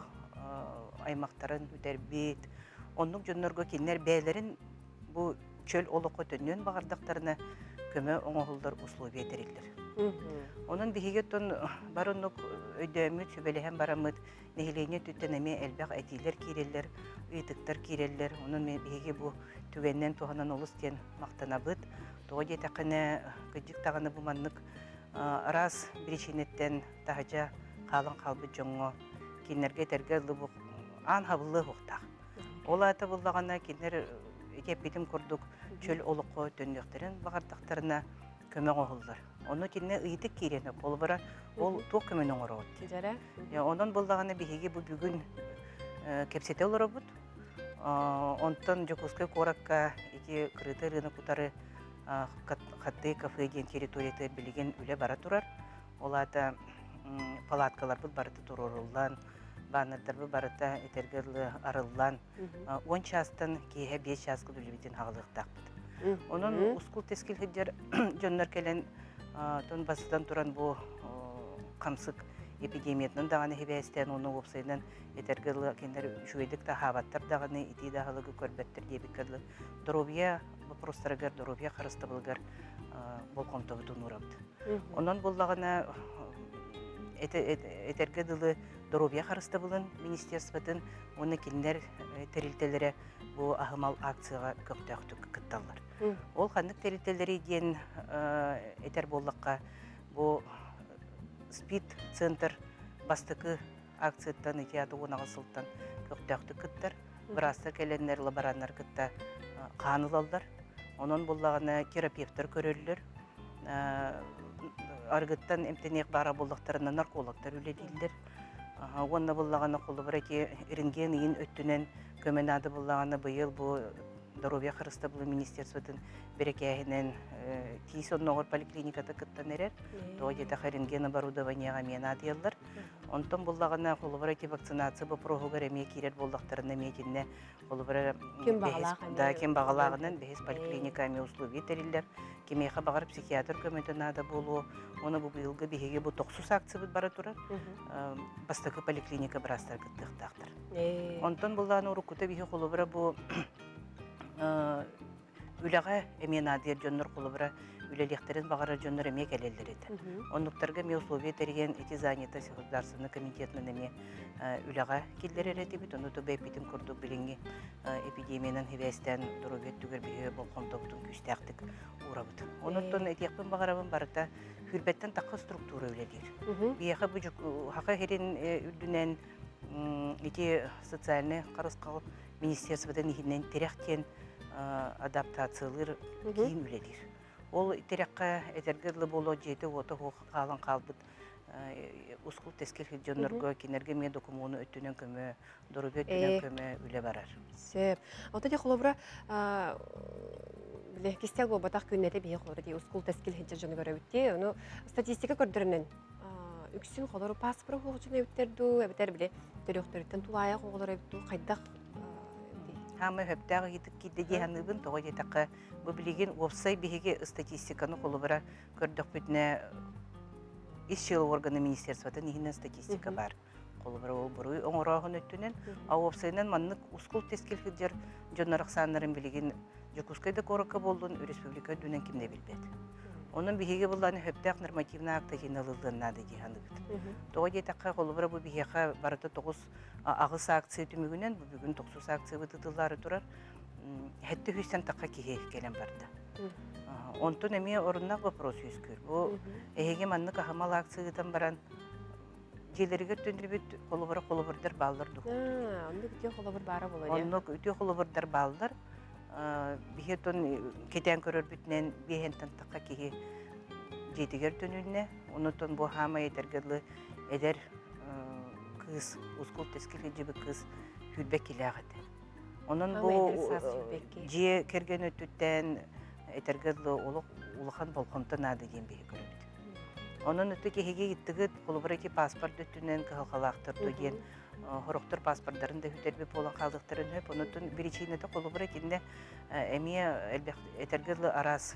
K: аймахтарын бүтэрбит. Оннук дьоннорго кинилэр бэйэлэрин бу чөл олоххо төннүөн баҕардахтарына көмө оҥоһуллар условия тэриллэр. Онон биһиги оттон бары оннук өйдөөммүт, сүбэлэһэн бараммыт нэһилиэнньэ өттүттэн эмиэ элбэх этиилэр киирэллэр, ыйытыктар киирэллэр. Онон биһиги бу түгэнинэн туһанан олус диэн махтанабыт. Тоҕо диэтэххинэ, кырдьык даҕаны бу маннык араас биричиинэттэн таһырдьа хаалан хаалбыт дьоҥҥо кинилэргэ этэргэ дылы бу аан хабыллыа суохтаах. Ол аата буллаҕына кинилэр ити эппитим курдук чөл олоххо төннүөхтэрин баҕардахтарына көмө оҥоһуллар. Ону итиннэ ыйытык киирэн холобура ол туох көмөнү оҥороҕут диэн. Онон буллаҕына биһиги бу бүгүн кэпсэтэ олоробут. Онтон Дьокуускай куоракка ити кырыыта ырыаны кутары Хатты кафе диэн территориятыгар билигин үлэ бара турар. Ол аата палаткаларбыт барыта туруоруллан, баннердарбыт барыта этэргэ дылы арыллан, 10 чаастан киэһэ 5 чааска үлэбитин аҕалыахтаахпыт. Онон ускул-тэскил сылдьар дьоннор кэлэн, тон бастатан туран бу хамсык эпидемиятынан даҕаны сибээстээн уонна уопсайынан этэргэ дылы кинилэр үчүгэйдик да аһаабаттар даҕаны, итии да аһылыгы көрбөттөр диэбиккэ дылы доруобуйа боппуруостарыгар, доруобуйа харыстабылыгар болҕомтобутун уурабыт. Онон буллаҕына этэргэ дылы доруобуйа харыстабылын министерствотын уонна кинилэр тэрилтэлэрэ бу аһымал акцияҕа көхтөөхтүк кытталлар. Ол ханнык тэрилтэлэри диэн этэр буоллахха, бу СПИД-центр бастакы акцияттан ити аты 18 сылтан көхтөөхтүк кыттар. Быраастар кэлэннэр лабораннар кытта хаан ылаллар. Онон буллаҕына терапевтар көрөллөр. Арыгыттан эмтэниэх баара буоллахтарына наркологтар үлэлииллэр. Уонна буллаҕына холобура ити рентген ыйын өттүнэн көмө наада буллаҕына быйыл бу доруобуйа харыстабылын министерствотын бэрэкээһинэн тиис онноҕор поликлиниката кыттан эрэр. Тоҕо диэтэххэ рентген оборудованиеҕа эмиэ наадыйаллар. Онтон буллаҕына холобура ити вакцинация боппуруоһугар эмиэ киирэр буоллахтарына эмиэ итиннэ холобура
A: ким баҕалаах
K: да ким баҕалааҕынан бэһис поликлиника эмиэ услуги тэриллэр. Кимиэхэ баҕар психиатр көмөтө наада буолуо. Уонна бу быйылгы биһиги бу тохсус акциябыт бара турар. Бастакы поликлиника быраастар кыттыахтаахтар. Онтон буллаҕына уруккута биһи холобура бу Үлэҕэ эмиэ наадыйар дьоннор холобура үлэлиэхтэрин баҕарар дьоннор эмиэ кэлэллэр этэ. Оннуктарга эмиэ условия тэрийэн ити занятость государственный комитетынан эмиэ үлэҕэ киллэрэр этибит. Ону то бэйпитин курдук билиҥҥи эпидемиянан сибээстээн доруобуйа өттүгэр биһиги болҕомтобутун күүстээхтик уурабыт. Онуттан этиэхпин баҕарабын барыта сүүрбэттэн тахха структура үлэлиир. Биһиэхэ бу Саха сирин үрдүнэн Ити социальный харысхал министерствотын иһинэн тирэх диэн адаптациялыыр киин үлэлиир. Ол тирэххэ этэргэ дылы буолуо дьиэтэ-уота суох хаалан хаалбыт ускул тэскил дьоннорго кинилэргэ эмиэ докумуону өттүнэн көмө, доруобуйа өттүнэн көмө үлэ барар.
A: Сөп. Оттон дьэ холобура бile кистэл буолбатах күннэтэ биһи холобура дии ускул тэскил сылдьар дьону көрөбүт дии. Ону статистика көрдөрөнөн үксүн холору паспорт суох дьон эбиттэр дуу, эбэтэр бile төрүөхтөрүттэн тулаайах оҕолор эбит дуу, хайдах
K: Хаамай сөптөөх ыйытык киирдэ дии саныыбын. Тоҕо диэтэххэ, бу билигин уопсай биһиги статистиканы холобура көрдөхпүтүнэ ис дьыала органа министерствотын иһинэн статистика баар. Холобура ол буруй оҥорооһун өттүнэн, а уопсайынан маннык ускул тэскил сылдьар дьоннор ахсааннарын билигин Дьокуускай да куоракка буоллун, республика үрдүнэн ким да билбэт. Онон биһиги былааны сөптөөх нормативный акта иһин ылыллыан наада дии саныыбыт. Тоҕо диэтэххэ, холобура бу биһиэхэ барыта 9 8 акция түмүгүнэн, бу бүгүн тохсус акциябыт ыытыллаары турар, сэттэ сүүстэн тахха киһи кэлэн барда. Онтон эмиэ оруннаах вопрос үөскүүр. Бу эһиги маннык аһымал акция ыытан баран дьиэлэригэр төннүбүт холобура холобурдар бааллар дуо?
A: Оннук үтүө холобур баара буолуо.
K: Оннук үтүө холобурдар бааллар. Биһи отон кэтээн көрөрбүтүнэн биэһэнтэн тахха киһи дьиэтигэр төнүннэ. Онутон бу хаамай этэргэ дылы эдэр кыыс, ускул тэскил илдьибит кыыс сүүрбэ килээх этэ. Онон бу дьиэ кэргэн өттүттэн этэргэ дылы олох улахан болҕомто наада диэн биһи көрөбүт. Онон ытык киһиги ыйыттыгыт, холобура ити паспорт өттүнэн кыһалҕалаахтар дуо диэн сорохтор паспордарын да сүтэрбит буолан хаалыахтарын сөп. Онутун биричиинэтэ холобура итиннэ эмиэ элбэх этэргэ дылы араас.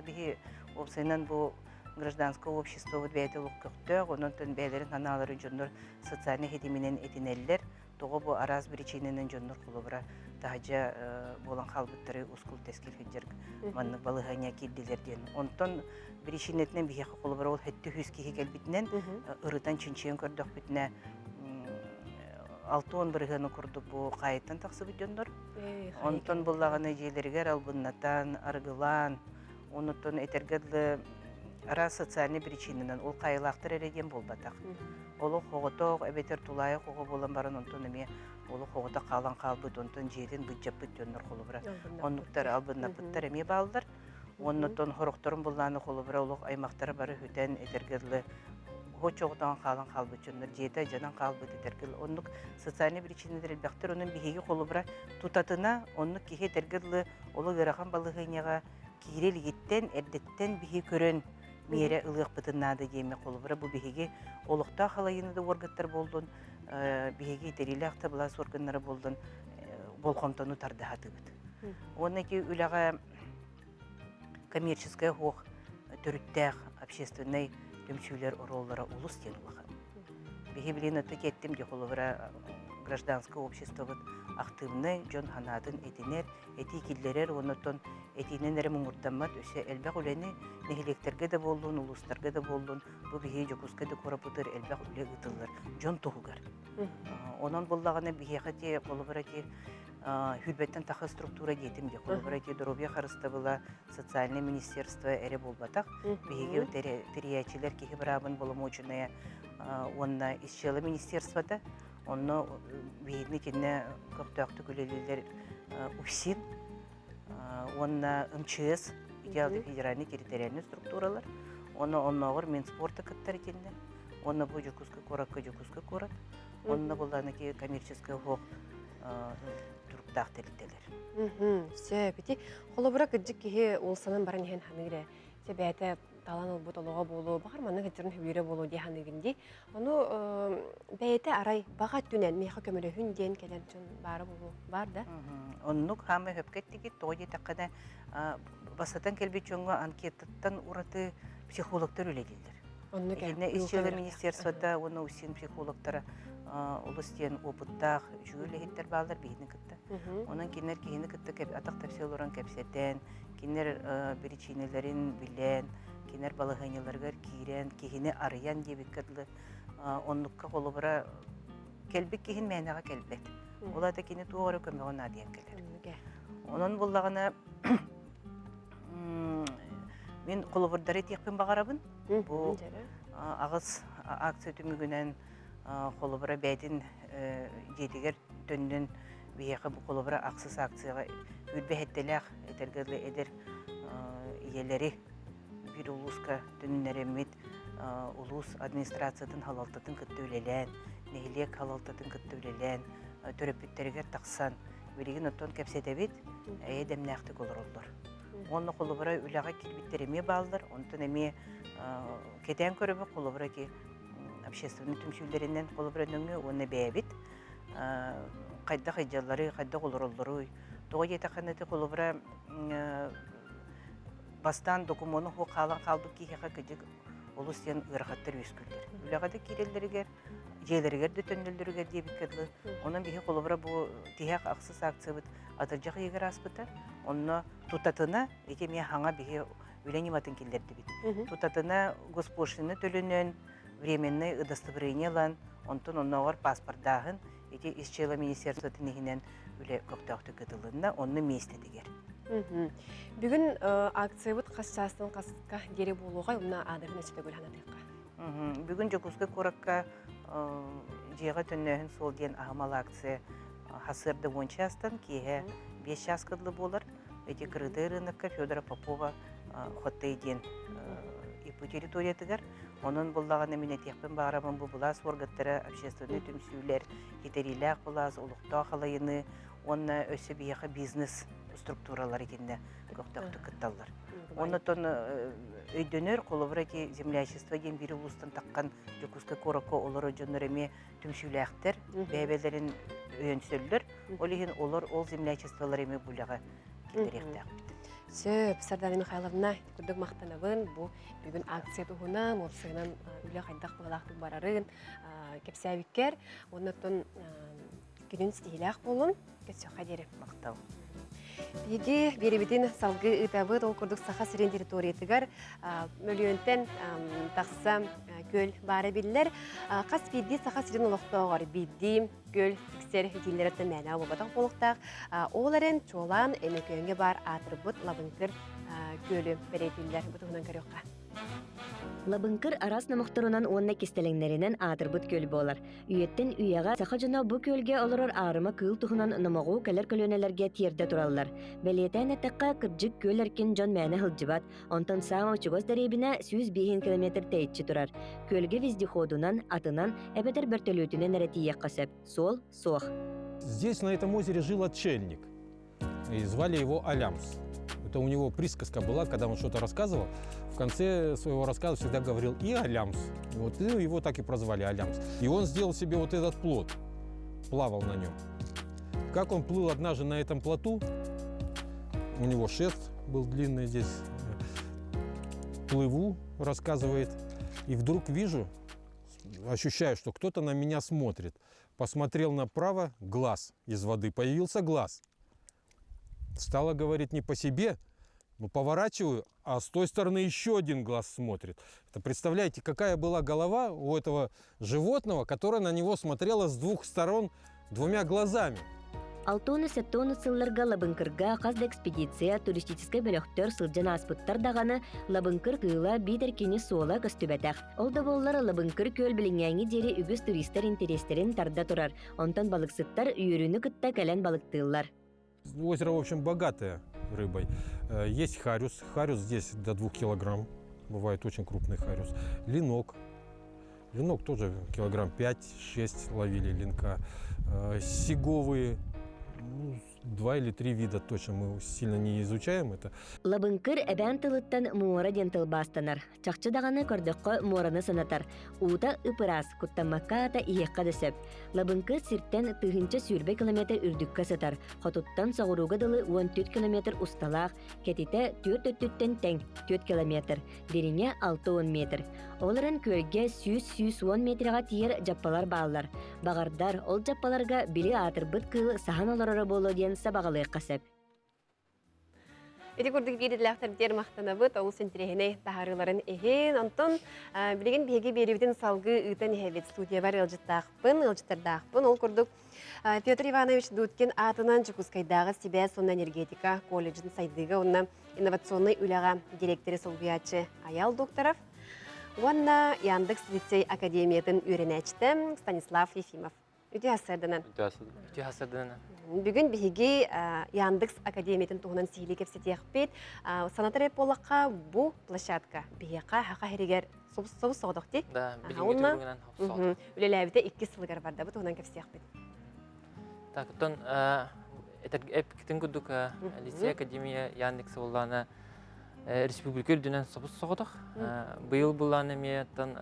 K: Биһи уопсайынан бу гражданское обществобыт бэйэтэ олох көхтөөх, онон бэйэлэрин санааларын дьоннор социальнай ситиминэн этинэллэр. Тоҕо бу араас биричиинэнэн дьоннор холобура таһдьа буолан хаалбыттары ускул-тэскил сылдьар маннык балаһыанньа киирдилэр диэн. Онтон биричиинэтинэн биһиэхэ холобура ол 700 киһи кэлбитинэн ырытан чинчийэн көрдөхпүтүнэ 60 бырыһыаны курдук бу хаайыттан тахсыбыт дьоннор. Онтон буллаҕына дьиэлэригэр албыннатан, арыгылаан, онуттан этэргэ дылы араас социальный причинанан ол хаайылаахтар эрэ диэн буолбатах. Олох оҕотоох эбэтэр тулаайах оҕо буолан баран онтон эмиэ олох оҕото хаалан хаалбыт, онтон дьиэтин быдьаппыт дьоннор холобура оннуктар албыннаппыттар эмиэ бааллар. Оннуттан хорохторун буллааны холобура олох аймахтара бары хүтэн этэргэ дылы очоҕутаан хаалан хаалбыт дьоннор дьиэтэ дьанан хаалбыт этэргэ дылы оннук социальный причиналар элбэхтэр онон биһиги холобура тутатына оннук киһи этэргэ дылы олох ыарахан балаһыанньаҕа киирэ илигиттэн эрдэттэн биһи көрөн миэрэ ылыахпытын наада диэмэ холобура бу биһиги олохтоох халайыыны да уоргаттар буоллун биһиги итэриилээх да былаас органнара буоллун болҕомтону тардаһатыбыт уонна ити үлэҕэ коммерческая суох төрүттээх общественнай түмсүүлэр оруоллара олус диэн улахан. Биһи билин ытык еттим дии холобура гражданское обществобыт актыыбынай дьон санаатын этинэр, этии киллэрэр уонна оттон этиинэн эрэ муҥурдаммат өссө элбэх үлэни нэһилиэктэргэ да буоллун, улуустарга да буоллун, бу биһиги Дьокуускай да куораппытыгар элбэх үлэ ыытыллар дьон туһугар. Онон буллаҕына биһиэхэ ти холобура ти Хүрбэттэн тахы структура диэтим дии. Холобура ити доруобуйа харыстабыла, социальное министерство эрэ буолбатах. Биһиги тэрийээччилэр киһи быраабын боломуочунайа уонна ис дьыала министерствота. Онно биһигини кинне көхтөөхтүк үлэлииллэр УФСИН уонна МЧС, идеалды федеральный территориальный структуралар. Онно оннооҕор Минспорта кыттар итиннэ. Онно бу Дьокуускай куоракка Дьокуускай куорат. Онно буллааны коммерческай оһох туруктаах тэрилтэлэр.
A: Сөп. Ити холобура кырдьык киһи уулсанан баран иһэн ханыыр ээ. Сэбээтэ талан ылбыт олоҕо буолуо, баҕар маннык сылдьарын сөбүлүүрэ буолуо дии саныыгын дии. Ону бэйэтэ арай баҕа өттүнэн миэхэ көмөлөһүн диэн кэлэр дьон баара буолуо. Баар да?
K: Оннук хаамай сөпкө эттигит. Тоҕо диэтэххинэ, бастатан кэлбит дьоҥҥо анкетаттан ураты психологтар үлэлииллэр.
A: Оннук
K: Итиннэ Ис дьыала министерствота уонна УСИН психологтара олус диэн опыттаах үчүгэй үлэһиттэр бааллар биһини кытта. Онон кинилэр киһини кытта атах тэпсэ олорон кэпсэтэн, кинилэр биричиинэлэрин билэн, кинилэр балаһыанньаларыгар киирэн, киһини арыйан диэбиккэ дылы оннукка холобура кэлбит киһин мээнэҕэ кэлбэт. Ол аата кини туох эрэ көмөҕө наадыйан кэлэр. Онон буллаҕына Мин холобурдары этиэхпин баҕарабын. Бу аҕыс акция түмүгүнэн холобура бэйэтин дьиэтигэр төннөн биһиэхэ бу холобура ахсыс акцияҕа үрбэһэттэлээх этэргэ дылы эдэр ийэлэри биир улууска төнүннэрэммит улуус администрациятын халалтатын кытта үлэлээн, нэһилиэк халалтатын кытта үлэлээн, төрөппүттэригэр тахсан билигин оттон кэпсэтэбит, эйэ дэмнээхтик олороллор. Уонна холобура үлэҕэ киирбиттэр эмиэ бааллар, онтон эмиэ кэтээн көрөбүт, холобура ити общественный түмсүүлэринэн холобура нөҥүө уонна бэйэбит хайдах ыйдьалларый, хайдах олороллоруй. Тоҕо диэтэххинэ ити холобура бастаан докумуону суох хаалан хаалбыт киһиэхэ кыдьык олус диэн ыарахаттар үөскүүллэр. Үлэҕэ да киирэллэригэр, дьиэлэригэр да төннөллөрүгэр диэбиккэ дылы. Онон биһи холобура бу тиһэх ахсыс акциябыт атырдьах ыйыгар ааспыта. Онно тутатына ити эмиэ хаҥа биһи үлэ ньыматын киллэрдибит. Тутатына госпошлина төлөнөн, временное удостоверение ылан, онтон оннооҕор паспордааһын ити ис дьыала министерствотын иһинэн үлэ көхтөөхтүк ыытылынна, онно миэстэтигэр.
A: Бүгүн акциябыт хас чаастан хаска диэри буолуоҕай, уонна аадырын өссө төгүл санатыахха.
K: Бүгүн Дьокуускай куоракка дьиэҕэ төннөөһүн суол диэн аһымал акция хасыарда уон чаастан киэһэ биэс чааска дылы буолар. Ити Крытый рынокка Федора Попова Хоттей диэн ИПУ территориятыгар. Онон буллаҕына мин этиэхпин баҕарабын бу былаас уоргаттара, общественнай түмсүүлэр, китэриилээх былаас, олохтоох халайыны уонна өссө биһиэхэ бизнес структуралар итиннэ көхтөөхтүк кытталлар. Оннотон өйдөнөр, холобура ити землячество диэн биир улуустан таххан Дьокуускай куоракка олорор дьоннор эмиэ түмсүүлээхтэр, бэйэ-бэйэлэрин өйөнсөллөр. Ол иһин олор ол землячестволар эмиэ бу үлэҕэ киллэриэхтээхпит.
A: Сөп, Сардана Михайловна, курдук махтанабын. Бу бүгүн акция туһунан, уопсайынан үлэ хайдах быһалаахтык барарын кэпсээбиккэр. Оннуттан күнүн ситиһиилээх буолун. Көрсүөххэ диэри.
K: Махтал.
A: Биһиги биэрибитин салгыы ыытабыт. Ол курдук Саха сирин территориятыгар мөлүйүөнтэн тахса күөл баара биллэр. Хас биирдии Саха сирин олохтооҕор биирдии күөл тиксэр дииллэриттэн мээнэ буолбатах буолуохтаах. Ол эрэн чуолаан Өймөкөөҥҥө баар аатырбыт Лабыҥкыр күөлү бэлиэтииллэр. Бу туһунан көрүөххэ.
L: Лабыҥкыр араас номохторунан уонна кистэлэҥнэринэн аатырбыт күөл буолар. Үйэттэн үйэҕэ саха дьоно бу күөлгэ олорор аарыма кыыл туһунан номоҕу кэлэр көлүөнэлэргэ тиэрдэ тураллар. Бэлиэтээн эттэххэ, кырдьык күөл эркин дьон мээнэ сылдьыбат, онтон саамай чугас дэриэбинэ 105 километр тэйиччи турар. Күөлгэ вездеходунан, атынан эбэтэр бөртөлүөтүнэн эрэ тиийиэххэ сөп. Суол суох.
M: Здесь, на этом озере, жил отшельник. И звали его Алямс. Это у него присказка была, когда он что-то рассказывал. В конце своего рассказа всегда говорил и Алямс. Вот, и его так и прозвали Алямс. И он сделал себе вот этот плот, плавал на нем. Как он плыл однажды на этом плоту, у него шест был длинный здесь, плыву, рассказывает, и вдруг вижу, ощущаю, что кто-то на меня смотрит. Посмотрел направо, глаз из воды, появился глаз. Стало говорить не по себе, но поворачиваю, а с той стороны еще один глаз смотрит. Это представляете, какая была голова у этого животного, которое на него смотрело с двух сторон двумя глазами.
L: Алтоны сеттоны сылларга Лабыҥкырга хас да экспедиция, туристическай бөлөхтөр сылдьан ааспыттар даҕаны Лабыҥкыр кыыла биитэр кини суола көстүбэтэх. Ол да буоллар Лабыҥкыр күөл билиҥҥээҥҥи диэри үгүс туристар интэриэстэрин тарда турар. Онтон балыксыттар үөрүүнү кытта кэлэн балыктыыллар.
M: Озеро, в общем, богатое рыбой. Есть хариус. Хариус здесь до 2 килограмм. Бывает очень крупный хариус. Ленок. Ленок тоже килограмм 5-6 ловили ленка. Сиговые, ну, два или три вида точно мы сильно не изучаем это.
L: Лабыҥкыр эбээн тылыттан муора диэн тылбаастанар. Чахчы даҕаны көрдөххө муораны санатар. Уута ып-ыраас, куттаммакка аата иһиэххэ да сөп. Лабыҥкыр сиртэн 1020 километр үрдүккэ сытар. Хотуттан соҕурууга дылы 14 километр усталаах, кэтитэ түөрт өттүттэн тэҥ 4 километр, дириҥэ 60 метр. Ол эрэн күөлгэ 100-110 метрэҕэ тиийэр дьаппалар бааллар. Баҕардар, ол дьаппаларга били аатырбыт кыыл саһан олороро буолуо диэн сабаҕалыахха сөп.
A: Ити курдук биир идэлээхтэрбитигэр махтанабыт, олус интэриэһинэй таһаарыыларын иһин. Онтон билигин биһиги биэриибитин салгыы ыытан иһэбит. Студиябар ыалдьыттаахпын, ыалдьыттардаахпын. Ол курдук Петр Иванович Дудкин аатынан Дьокуускайдааҕы сибээс уонна энергетика колледжын сайдыыга уонна инновационнай үлэҕэ директоры солбуйааччы Аял Докторов уонна Яндекс лицей академиятын үөрэнээччитэ Станислав Ефимов. Үтүө сарсыарданан.
N: Үтүө сарсыарданан.
A: Бүгүн биһиги Яндекс Академиятын туһунан сиһилии кэпсэтиэхпит. Санатар буоллахха, бу площадка биһиэхэ Саха сиригэр собус соҕотох дии.
N: Да, билиҥҥи туругунан
A: соҕотох. Үлэлээбитэ иккис сылыгар барда. Бу туһунан кэпсиэхпит.
N: Так, оттон эпкитин курдук лицей академия Яндекс буоллаана республика үрдүнэн собус соҕотох. Быйыл буллаана эмиэ оттон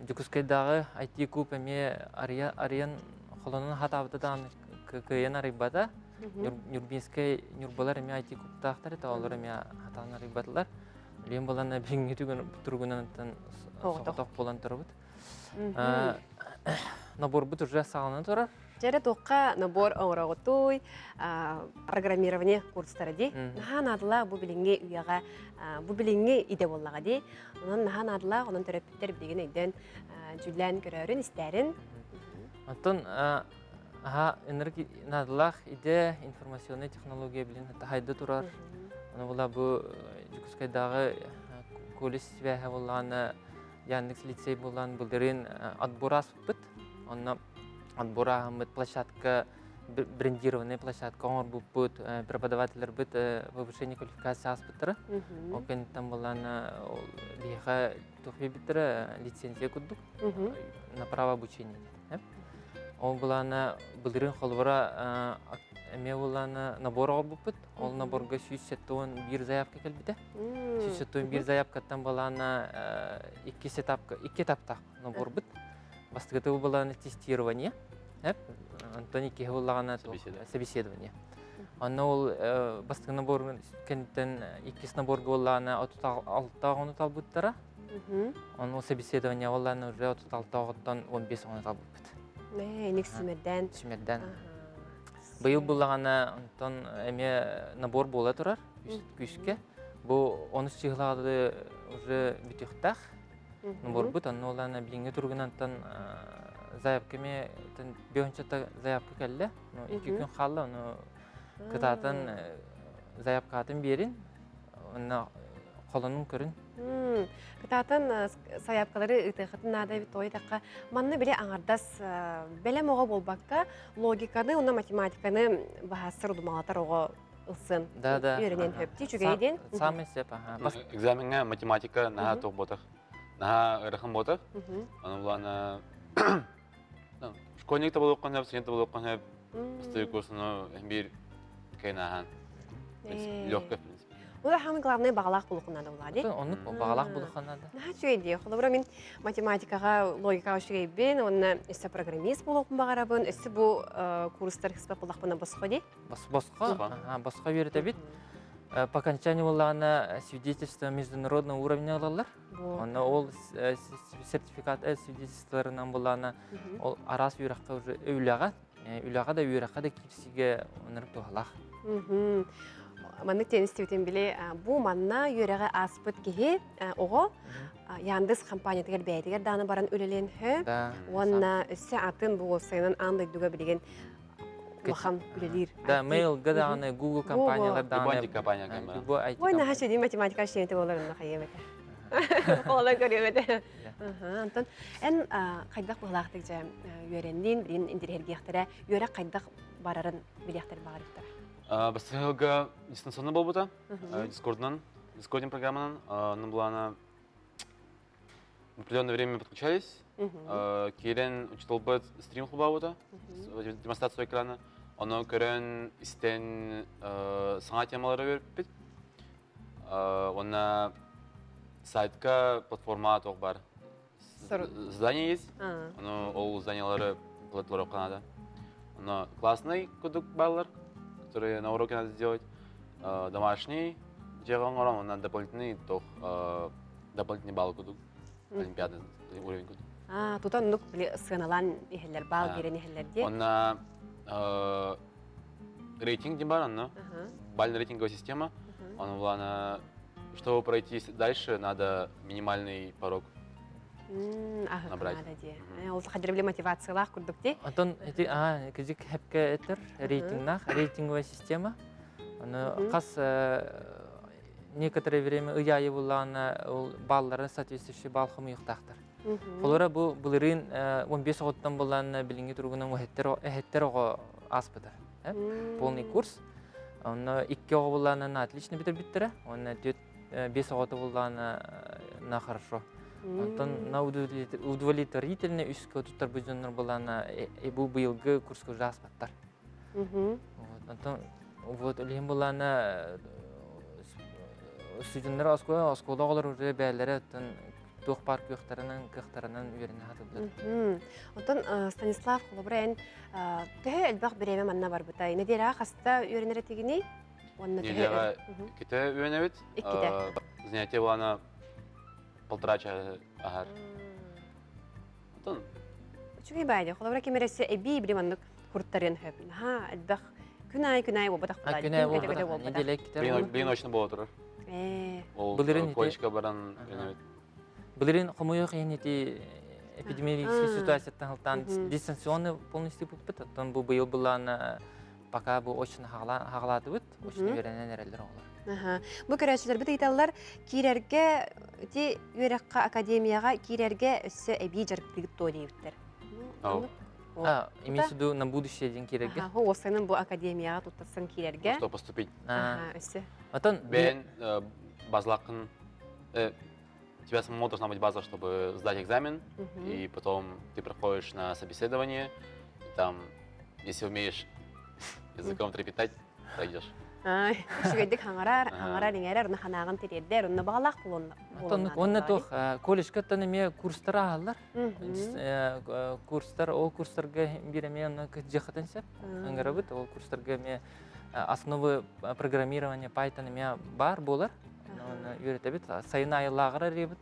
N: Дьокуускайдааҕы IT-куб эмиэ арыйан холонон хатаабыта даҕаны кыайан арыйбата. Нюрбинскай Ньурбалар эмиэ IT-кубтаахтар этэ, олор эмиэ хатаан арыйбатылар. Билигин буолан билиҥҥи туругунан соҕотох буолан турабыт. Наборбут уже саҕалана турар.
A: Дьэрэ туохха набор оҥороҕутуй, программирование курстара дии. Наһаа наадалаах бу билиҥҥи үйэҕэ, бу билиҥҥи идэ буоллаҕа дии. Онон наһаа наадалаах, онон төрөппүттэр билигин өйдөөн дьүүллээн көрөөрүн, истээрин.
N: Оттон аха ынырык наадалаах идэ информационнай технология билин хайда турар. Аны була бу Дьокуускайдааҕы колледж сибээһэ буоллаҕына Яндекс лицей буолан былырыын отбор ааспыппыт. Онно отбор ааһаммыт площадка брендированный площадка оҥорбуппут, преподавателлэрбит повышение квалификации ааспыттара. Ол кэнниттэн буолан биһиэхэ туох биэрбиттэрэ лицензия курдук на право обучения. Ол былаана былырыын холобура эмиэ былаана набор оҥорбуппут. Ол наборга 171 заявка кэлбитэ. 171 заявкаттан былаана икки этапка икки этаптаах наборбут. Бастакыта былаана тестирование, онтон иккиһи буллаҕына собеседование. Онно ол бастакы набор кэнниттэн иккис наборга буоллаҕына 36 оҕону талбыттара. Ону собеседование буоллаҕына уже 36 оҕоттон 15 оҕону талбыппыт.
A: Эник сүмэрдээн.
N: Сүмэрдээн. Быйыл буллаҕына онтон эмиэ набор буола турар күүскэ. Бу онус чыһылаҕы уже бүтүөхтээх. Наборбут онно улаана билиҥҥи туругунантан заявка эмиэ бөһүнчата заявка кэллэ. Ну, икки күн хаалла, ону кытаатан заявкатын биэрин, онно холонун көрүн.
A: Кытаатан сайаапкалары ыытыаххытын наада эбит тоойдахха манна били аҥардас бэлэм оҕо буолбакка логиканы уонна математиканы баһассар удумалатар оҕо ылсын
N: Да, да.
A: үөрэнэн хөптүү үчүгэй диэн.
N: Самый сөп, аха.
O: Экзамеҥҥа математика наһаа туох буотах, наһаа ыарахан буотах. Аны булаана школьник да буолуоххун сөп, студент да буолуоххун сөп. Бастакы курсуну биир кэйин ааһан. Легкая, в принципе.
A: Ол самый главное баҕалаах булуоххун наада буолаа дии.
N: Оннук баҕалаах булуоххун наада.
A: Наһаа үчүгэй дии. Холобура мин математикаҕа, логикаҕа үчүгэйбин, уонна өссө программист буолуохпун баҕарабын, өссө бу курстар хыспат буоллахпына босхо дии.
N: Босхо, босхо үөрэтэбит. По окончанию буоллаҕына свидетельство международного уровня ылаллар. Онно ол сертификат свидетельстволарынан буоллаҕына ол араас үөрэххэ уже үлэҕэ, үлэҕэ да үөрэххэ да киирсиигэ оннук туһалаах.
A: Маннык диэн истибитим били бу манна үөрэҕи ааспыт киһи оҕо Яндекс компаниятыгар бэйэтигэр дааны баран үлэлиэн сөп уонна өссө атын бу уопсайынан аан дойдуга билигин улахан үлэлиир.
N: Да, Mail-га даҕаны, Google компаниялар даҕаны.
O: Любой компания
N: Любой IT
A: Ой, наһаа чэдии математика члените болар онно хайыам этэ. Олан көрүөм этэ. Антон, эн хайдах быһылаахтык дьэ үөрэннин, билин интириһэргиэхтэрэ, үөрэх хайдах барарын билиэхтэр баҕарыктара?
O: Бастыһылга дистанционно болбута, Дискордунан, Дискордин программанан, онно булана в определенное время подключались. Киирэн учителбыт стрим холбообута, демонстрацию экрана. Ону көрөн, истэн саҥа темалары үөрппүт. Уонна сайтка платформа туох бар. Здание есть. Ону ол зданиялары платформа надо. Но классный кудук баллар, которые на уроке надо сделать. Домашний дьиэҕэ оҥорон, уонна дополнительный туох дополнительный балл кудук олимпиада уровень кудук.
A: А, тута оннук били сыаналаан иһэллэр, баал биэрэн иһэллэр дии.
O: Онна рейтинг диэн бар онно. Бальная рейтинговая система. Ону булана, чтобы пройти дальше, надо минимальный порог набрать.
A: Ол хадыр били мотивациялаах курдук дии.
N: Онтон ити аа кизик хепке этер рейтингнах рейтинговая система. Аны хас некоторое время ый айы буллаҕына ол балларын соответствующий балл хомуйуохтаахтар. Холобура бу былырыын 15 оҕоттон булан билиҥҥи туругунан эһэттэр оҕо ааспыта. Полный курс. Онно икки оҕо буллаана отлично бүтэрбиттэрэ. Уонна түөрт биэс оҕото буллаана на хорошо. Онтон на удовлетворительный үскө туттарбыт дьоннор буллаана бу быйылгы курска уже ааспаттар. Онтон вот илиһин буллаана студенттар оскуола оскуола оҕолор уже бээлэрэ оттон туох баар кыахтарынан кыахтарынан үөрэнэ сатыллар.
A: Онтон Станислав холобура эн төһө элбэх бириэмэ манна барбытай? Нэдиэлэҕэ хаста үөрэнэр этигиний?
O: Уонна төһө Иккитэ үөрэнэбит.
A: Иккитэ.
O: Занятие буолана полтора часа аһар. Онтон
A: Үчүгэй баайды. Холобура ким эрэ эбии били маннык куртарыан хөп. Наһаа элбэх күн аайы күн аайы буолбатах буолаа.
N: Күн аайы буолбатах. Неделя иккитэ.
O: Билин очно буола турар. Ол колледжка баран үөрэнэбит.
N: Былырыын хомойуох иһин ити эпидемиологическай ситуацияттан халтаан дистанционный полностью пуппут, оттон бу быйыл былаана пока бу очно хаҕалаатыбыт, очно үөрэнэн эрэллэр оҕолор.
A: Бу көрөөччүлэрбит ыйыталлар, киирэргэ ити үөрэххэ академияҕа киирэргэ өссө эбии дьарыктыгыт дуо диэбиттэр.
N: А, имеется в виду на будущее день киирэргэ?
A: Ага, уопсайынан бу академияҕа туттарсан киирэргэ.
O: Что поступить?
A: Ага, өссө.
N: Отон
O: Бэйэн базалааххын У тебя самому должна быть база, чтобы сдать экзамен, и потом ты проходишь на собеседование, и там, если умеешь языком трепетать, пройдешь.
A: Үчүгэйдик хаҥарар, хаҥарар иҥэрэр, онно ханаҕын тириэрдэр, онно баҕалаах буолуон
N: Онно туох колледжка оттон эмиэ курстар ааһаллар. Курстар, ол курстарга биир эмиэ онно кыдьыхатын сөп. Ыҥырабыт, ол курстарга эмиэ основы программирования Python эмиэ баар буолар. Үөрэтэбит. Сайын айыллааҕар арыйабыт.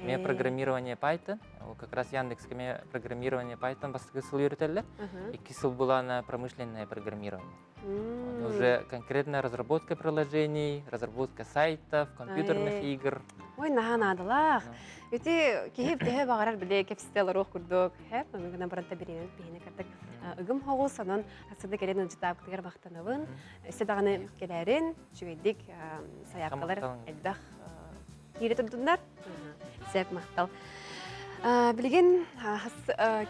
N: Эмиэ программирование Python. Ол как раз Яндекс эмиэ программирование Python бастакы сыл үөрэтэллэр. Икки сыл была промышленное программирование. Уже конкретная разработка приложений, разработка сайтов, компьютерных игр.
A: Ой, наһаа наадалаах. Ити киһи төһө баҕарар биле кэпсэтэ олоруох курдук. Һэ, онугунан баранта бириэмэ биһине картак ыгым хоҕус, онон сырда кэлэн ылдьытаабытыгар махтанабын. Өссө даҕаны кэлээрин, үчүгэйдик сайаапкалар элбэх киирэ турдуннар. Сөп махтал. Билигин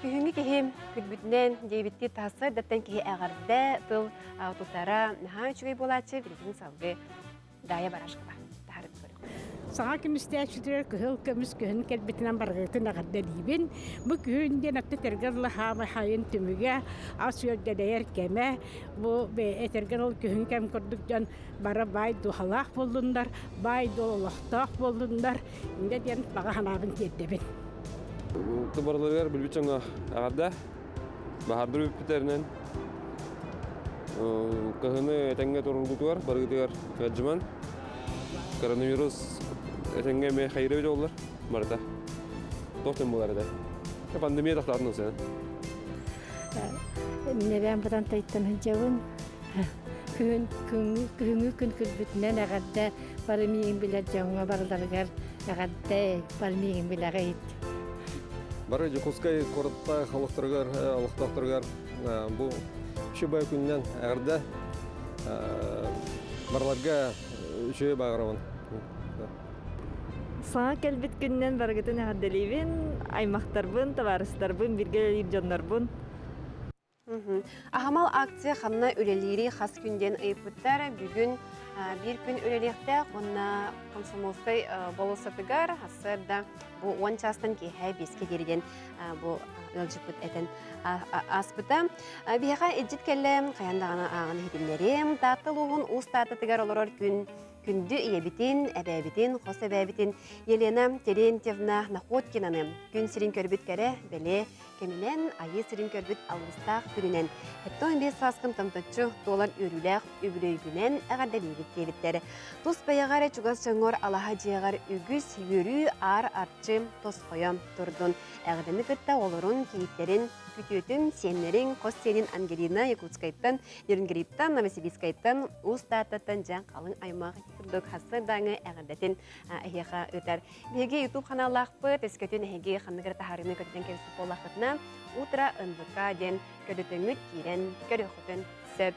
A: күһүҥҥү киһи күлбүтүнэн диэбиттии таһсар даттан киһи эҕэрдэ тыл тутара наһаа үчүгэй буолааччы билигин салгыы Дая Барашкова таһарып көрүк.
P: Саҥа көмүстээччилэр кыһыл көмүс күһүн кэлбитинэн барыгытын эҕэрдэлиибин. Бу күһүн диэн атты этэргэ дылы хаамай хайын түмүгэ, ас үөрдэлэйэр кэмэ. Бу этэргэ дылы күһүн кэм курдук дьон бары баай дууһалаах буоллуннар, баай дуол олохтоох буоллуннар. Инде диэн баҕа санаабын тиэрдэбин.
Q: Барыларыгар билбит дьоҥҥо эҕэрдэ. Баһаардар бүппүттэринэн кыһыны этэҥҥэ турургутугар барыгытыгар ыалдьыман. Коронавирус этэҥҥэ эмиэ хайыра эбит буоллар барыта. Туох дьон буолар этэ. Пандемия тохтоотун ылсыан.
R: Небээн Бытантайтан сылдьабын. Күһүн күһүҥҥү күн күлбүтүнэн эҕэрдэ бары миигин билэр дьоҥҥо барыларыгар эҕэрдэ бары миигин билэҕит.
Q: Бары Дьокуускай куоратта олохторугар, олохтоохторугар бу үчүгэй күнүнэн эҕэрдэ барыларга үчүгэй баҕарабын.
S: Саҥа кэлбит күнүнэн барыгытын эҕэрдэлиибин, аймахтарбын, табаарыстарбын, бииргэ үлэлиир дьоннорбун.
A: Аһымал акция ханна үлэлиирий хас күн диэн ыйыппыттар. Бүгүн биир күн үлэлиэхтээх уонна Комсомольскай болуоссатыгар сарсыарда бу 10 чаастан киэһэ биэскэ диэри диэн бу ыалдьыппыт этэн ааспыта. Биһиэхэ илдьит кэллэ, хайан даҕаны ааҕан иһитиннэриэм. Таатта улууһун Уус Тааттатыгар олорор күн Күндү ийэбитин, эбээбитин, хос эбээбитин Елена Терентьевна Находкинаны күн сирин көрбүт кэрэ, бэлиэ кэминэн, айыы сирин көрбүт алгыстаах күнүнэн, 75 сааскын томточчу туолар үөрүүлээх үбүлүөйгүнэн эҕэрдэлиибит диэбиттэр. Тус бэйэҕэр чугас дьоҥҥор алаһа дьиэҕэр үгүс үөрүү аар арчы тосхойо турдун. Эҕэрдэни кытта оҕолорун, кийииттэрин, Күтүөтүн, сиэннэриҥ, хос сиэнин Ангелина Якутскайтан, Нерюнгриттан, Новосибирскайтан, Уус Тааттаттан дьаҥ халыҥ аймах курдук сарсыардааҥы эҕэрдэтин эһиэхэ ыытар. Биһиги YouTube ханааллаахпыт, өскөтүн эһиги ханнык эрэ таһаарыыны көтүтэн кэбиспит буоллаххытына, Утро НВК диэн көдөтөҥҥүт киирэн көрүөххүтүн сөп.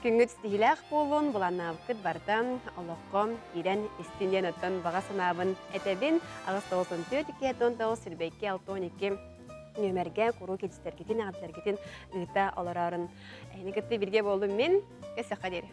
A: Күҥҥүт ситиһиилээх буоллун, былааннаабыккыт барыта олоххо киирэн истин диэн оттон баҕа санаабын этэбин. 894 219 22 62 нүөмэргэ куруук илдьиттэргитин, эҕэрдэлэргитин ыыта олорорун. Эһини кытта бииргэ буоллум мин. Өссө диэри.